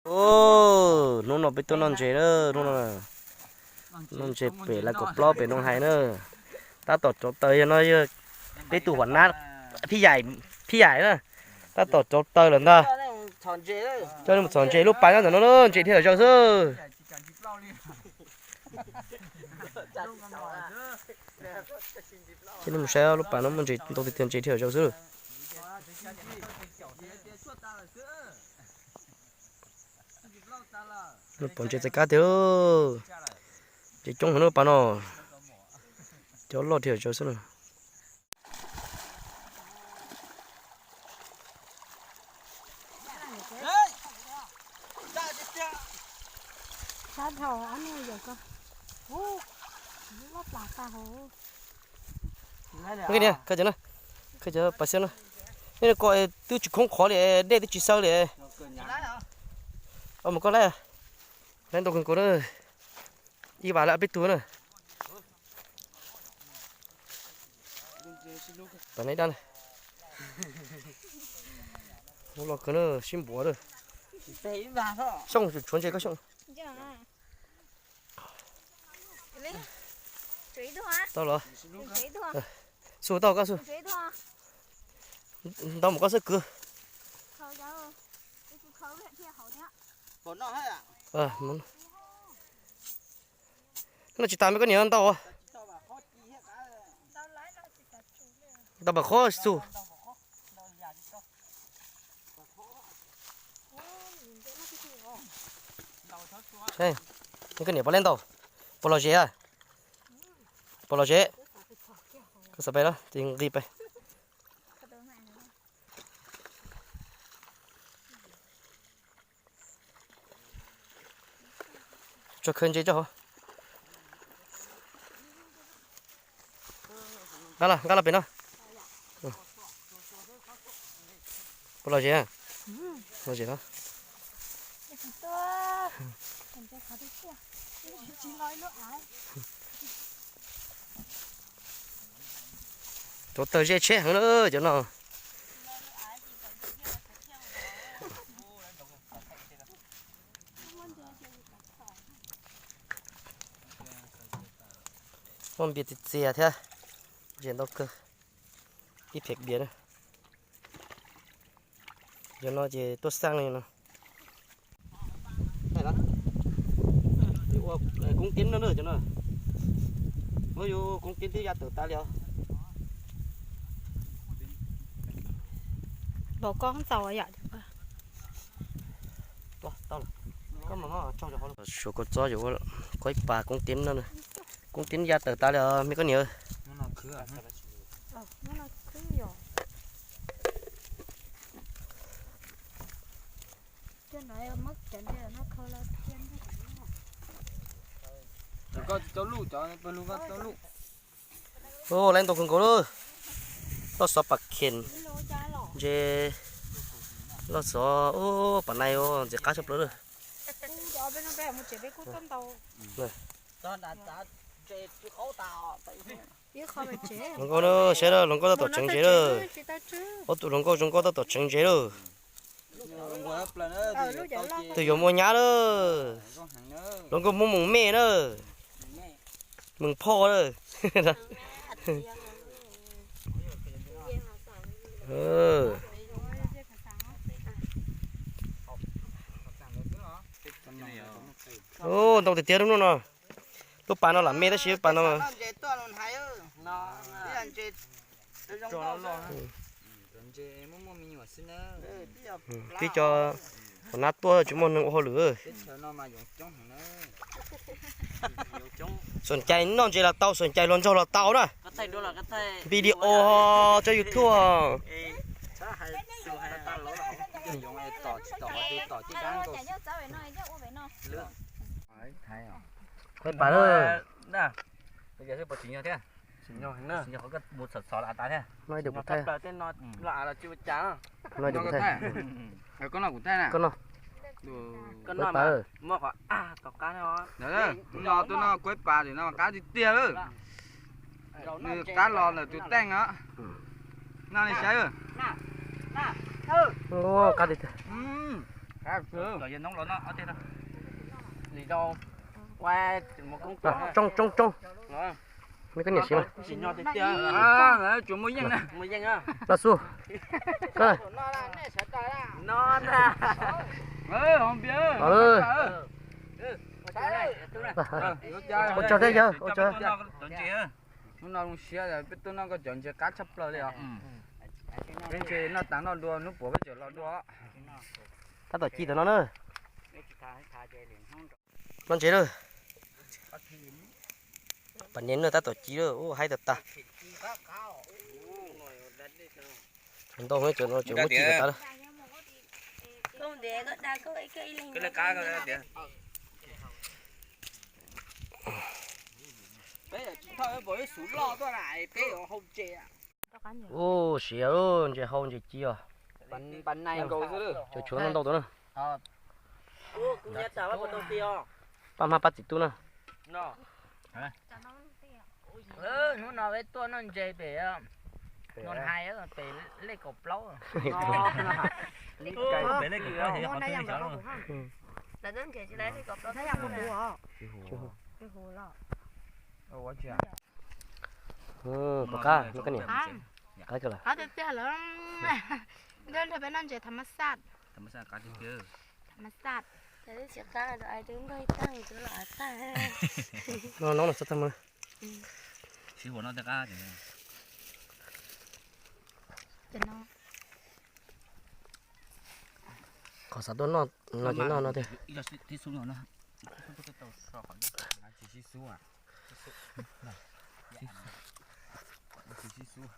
Hnub no peb tuaj noj ntses na, hnub no noj ntses pem lawv kaum plaub pem Noov Hais na. Tab tom rauv taws, yog no yog peb tus huam nab Phij Yaim, Phij Yaim na, tab tom rauv taws lawm ntag. Coj nej mus txhom ntses lub pas nyob ntawm no, ntses dhia zom zaws xwb. Coj nej mus saib lub pas no muaj ntses ntau tiag tiag, ntses dhia zom zaws xwb. Pom ntses txais kab tiag, ntses coob heev na pas no, cov loj dhia zom zaws xwb na. Khaws cov, khaws cov pas xwb na. Nej ko twb tsis khoob qhov li, dej twb tsis xawb li. Mus koj laib, laib ntau kawg nkaus na. Ib vas lawm peb tug na. Pas no dab na. Ub, loj kawg na, sib npuav lawm. Xyooj, tshuav ntses koj xyooj. Tau los. Xu tau koj xu. Ntau mus koj xwb kwv. Noj tsis tas me koj niam ntau. Ntau pam qhob xu. Koj niam puas laib ntau, puas lom zem, puas lom zem. Koj xav pais los ces nqis pais. Tso khaws ntses tso hauv. Nqa los, nqa los pem no. Puas lom zem? Lom zem los. Rauv taws ze tsheb heev na cov no. Muaj npias txias txias thiab, ntses ntau kawg. Ib phem npias na. Cov no ces tuaj xaj li no. Ua koob teb no na cov no. Ua yus koob teb twb ya tawm tas li os. Npaum koj txaus yom. Suav koj txob yuav ua koj ib pas koob teb no. Koob teb ya tawm tas li os me koj niam. Ub, laib ntau kawg nkaus lawm. Loj xov pas khees, ntses loj xov, ub, pas nais ntxim qab tshaj plaws lawm. Hluas nkauj na, saib na, hluas nkauj tab tom tseev ntses lawm. Ob tug hluas nkauj zoo nkauj tab tom tseev ntses lawm. Twb yuav muaj nyab lawm. Hluas nkauj muab mus mej na. Mus phoj na. Ntau tiag tiag lub no. Lub pas no lam me tab sis lub pas no pib cov hauv nab tuaj tsis muaj neeg ua hauj lwm. Xoom cai noj ntses los tau, xoom cai hluas nraug los tau na. Video tso YouTube. Qhov pas lawm. Koj no kuv thaij na. Koj no. Tus no kuj qab tiag lawm. Nws qab los ntawm tus teej os. Noj li saib. Qab tiag tiag. Cov yawg noob los no, ob teg no. Li rau. Ua, mus koob cov. Tsoo, tsoo, tsoo. Neb koj niam siv mas. Tsis nyob tiag tiag. Tsuas muaj yeej na. Muaj yeej na. Laj xu. No na. Ua tsaug thiab yawg, ua tsaug. Hnub no zoo siab peb tuaj noj koj cov ntses qab tshaj plaws li os. Peb ntshe noj tas noj dua hnub puas peb tseem los dua. Tab tom ci tom no na. Noj ntses lawm. Pam niam noj tab tom ci lawm, ub haib tag tag. Ntau no tseem muab ci tag tag lawm. Ub, siav, ntses hau ntses ci os. Cov tshuav no ntau tod na. Pab hmab pab txiv tub na. Hnub no peb tuaj noj ntses pem Nus Hais, pem lej kaum plaub. Pom qab no koj niam. Qab kawg lawm. Nrog peb noj ntses tham mas xaj. Tham mas xaj. No no no txog tag mus. Qhov xav tuaj noj no ces noj no tiag. Tsis sib xub.